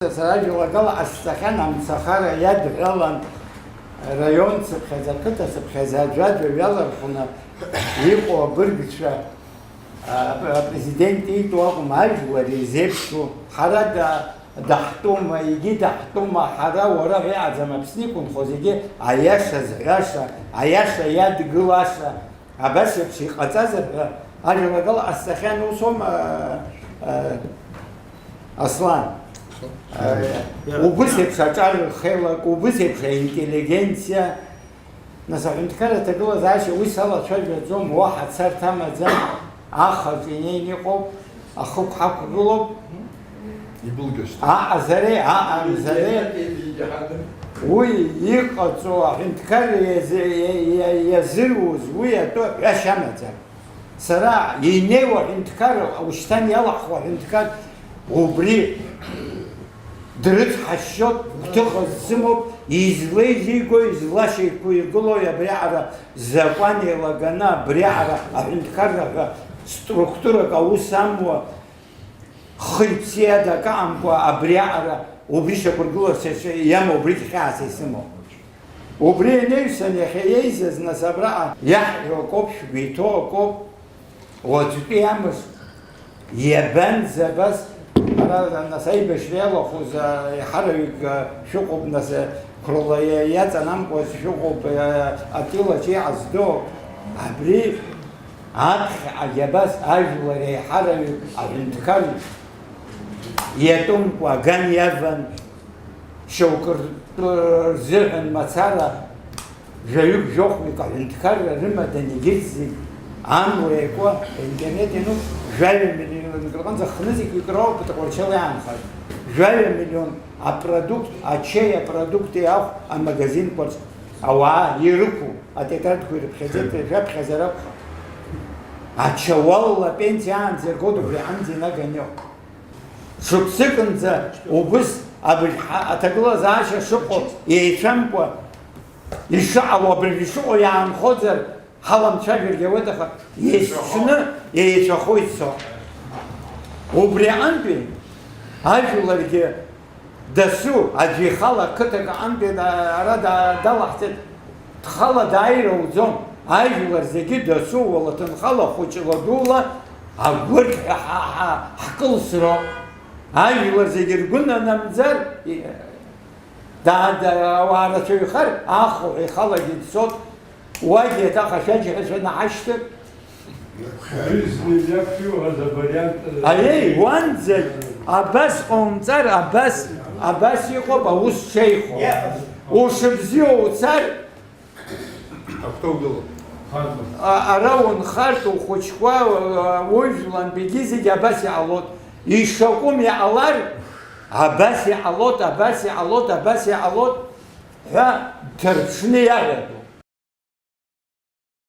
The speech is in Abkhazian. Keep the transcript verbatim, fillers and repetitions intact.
Сара жәлагала ҟасҵахьан, амцахара иадҳәалан, раион цыԥхьаӡа, ақыҭа цыԥхьаӡа аӡәаӡәа ҩалархәны иҟоу абыргцәа, а, апрезидент иитәу акәым, ажәлар ирзеиԥшу, ҳара да-, даҳтәума, егьи даҳтәума, ҳара уара ҳәа иҟаӡам, Аԥсны иқәынхо зегьы аиаша зҳәаша, аиаша иадгылаша, абас еиԥш иҟаҵазар ҳәа ажәлагала ҟасҵахьан, усоума, а, а, Аслан? Иа-, убыс еиԥш аҿар рхеилак, убыс еиԥш аинтеллигенциа, нас аҳәынҭқарра аҭагылазаашьа уи салацәажәаӡом, уаҳа царҭа амаӡам, ахаҿ инеины иҟоуп, ахықә ҳақәгылоуп. Ибылгьошт. Аҟазареи, аҟамзареи, уи иҟаҵоу аҳәынҭқарра иазы-, иа-, иа-, иазыруз уи атәы ҳәашьа амаӡам. Сара инеиуа аҳәынҭқар, ушьҭан иалаҳхуа аҳәынҭқар, убри дрыцҳасшьоит, гәҭыха зсымоуп, излеизигои, излашьақәиргылои абриаҟара закәан еилаганы абриаҟара аҳәынҭқарра ҳәа структурак аус амуа, хи-ԥси ада акы амкәа абриаҟара убри шьақәыргыларц иамоу убригь хьаас исымоуп. Убри ианаҩсан иахьа еизаз, нас, абраҟа иаҳҳәо акоуп, шәгәы иҭоу акоуп, уаҵәтәи амш иабанӡа абас, ара, нас, аибашьра иалахәыз, а, еиҳараҩык, а, шәыҟоуп, нас, а, қәрала иа-, иаҵанамкуаз шәыҟоуп, а, атилаҿ иҟаз ду, абри аԥхьаҟагь абас ажәлар еиҳараҩык аҳәынҭқар иатәымкәа аган иаван, шьоукы ртәы рзыҳәан мацара, жәаҩык-жәохәҩык аҳәынҭқарра рымадан, егьырҭ зегь амла иакуа, аинтернет иануп, жәаҩа миллионк рҟынӡа хнызқьҩык роуп Тҟәарчал иаанхаз. Жәаҩа миллион апродукт, ачаи апродукти ахә амагазинқәа рҿы ауаа ирықәу, атетрадқәа ирыԥхьаӡеит, шәаԥхьаӡар акәхап. Ачауалла апенсиа аанӡа иргоит, убри аанӡа инаганы иҟоуп. Шықәсыкынӡа убыс абыржәы аҭагылазаашьа шыҟоу еицәамкәа ишыҟало, абыржәы ишыҟоу иаанхозар, ҳаламцәажәаргьы ауеит, аха есҽны еицәахо ицо. Убри аҟынтәи ажәларгьы дасу аӡәы ихала қыҭак аҟынтәи да-, ара да-, далаҳҵеит. Дхала дааир ауӡом, ажәлар зегьы дасу, уала ҭынхала, хәыҷла, дула, агәырқьҳәа ҳа-, ҳа-, ҳкылсроуп. Ажәлар зегьы ргәы нанамӡар, и-, да-, да-, ауаа рацәаҩхар, ахуҳәа ихалагьы дцот, уагьы еиҭах ашәаџьҳәацәа наҳашьҭыр. Ари зны иақәиуаз авариант, э, Аиеи, уанӡагь абас ҟаумҵар, абас, абас иҟоуп аус шеихо. Ушыбзиоу уцар, Автобус. А-, ара унхартә ухәыҷқәа, а, ужәлантәигьы зегьы абас иҟалоит. Ишакәым иҟалар, абас иҟалоит, абас иҟалоит, абас иҟалоит ҳәа дҭарԥшны иаҳәатәуп.